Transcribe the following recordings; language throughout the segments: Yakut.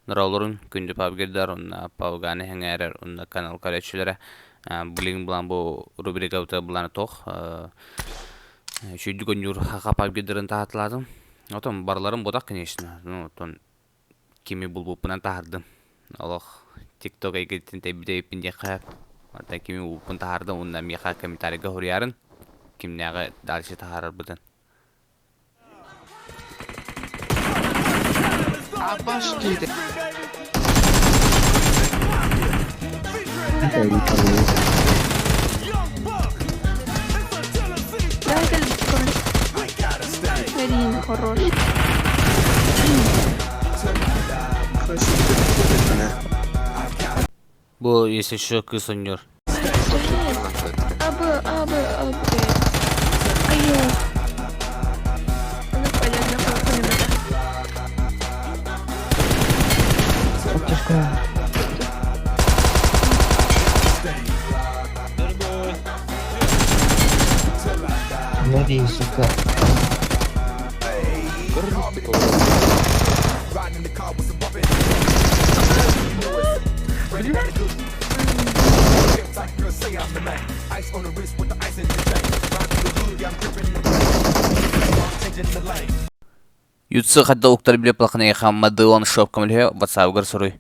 Норолорун күндү пабгердар уонна пабганы сэҥээрэр уонна канал көрөөччүлэрэ билигин булан бу рубрикабыта булан туох үчүгүйдүк оонньуур хаха пабгердарын таһаатылаатым. Отон барыларын ботах конечно, ну оттон кими булбуппунан таһардым. Олох TikTok эйгэтин тэйбит эбиппин диэххэ сөп. Оттон кими булбуппун таһаардым уонна миэхэ комментарийга суруйарын кимнээҕи дальше таһаарарбытын. Давай Блин, хорош. Бу если что кыыс оонньуур. А, Б, А, Б, А, Б. Айо. Ну, понятно, понятно. Смотри, сука. Ютсы хадда уктар биле плахнеха мадылон шопкам ле ватсабыгар суруй.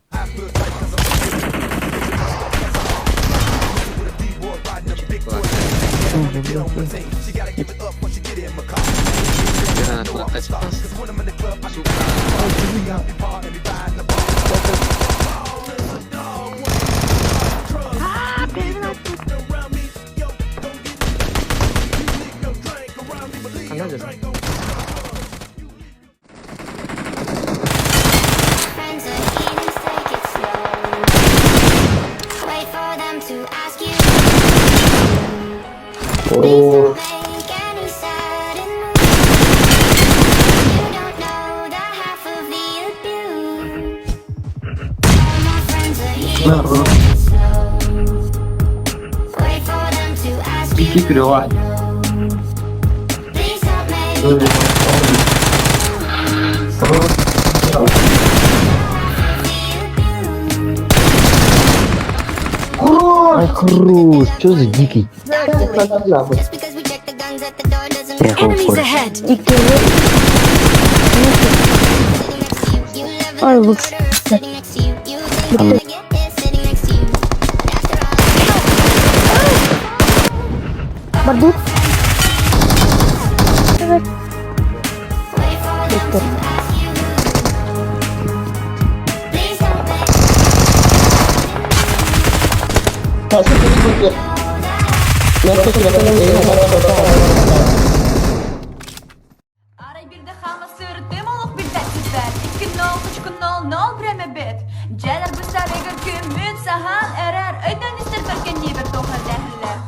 Friends are heathens, take it slow. Wait for them to ask you. Please don't make any sudden moves. You don't know the half of the abuse. All my friends are heathens, take it slow. Wait for them to ask you. Please don't make the abuse. Ай, хорош, что за дикий? Just because we check the guns at the door doesn't mean Enemies ahead. sitting next to you. You love Ай, another лучше. murderer sitting next to you. You think you're gonna get this sitting next to you. But after all, Бардук. wait for them to ask you. Please don't make Арай биирдэ хаама сырыттым олох билбэт сирбэр Икки нол точка нол нол время бит Дьэлэр бысарыгар күммүт саһаан эрэр Өйдөөн истэрбэр кэннибэр туох эрдээһиллэр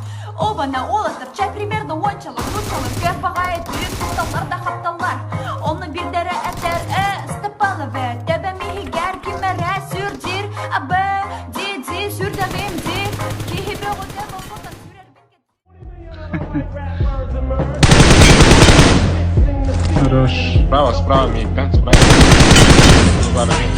Обана уолаттар чай примерно уончалар нууччалар көх баҕайы түүн тутталлар да хапталлар Онно биирдэрэ этэр э Степанове Төбөм иһигэр ким эрэ сүр диир А Б ди ди сүрдэҕим диир Киһи бөҕөтө буолбутан сүрэрбин Хорош. Справа, справа, мейка, справа. Справа, мейка.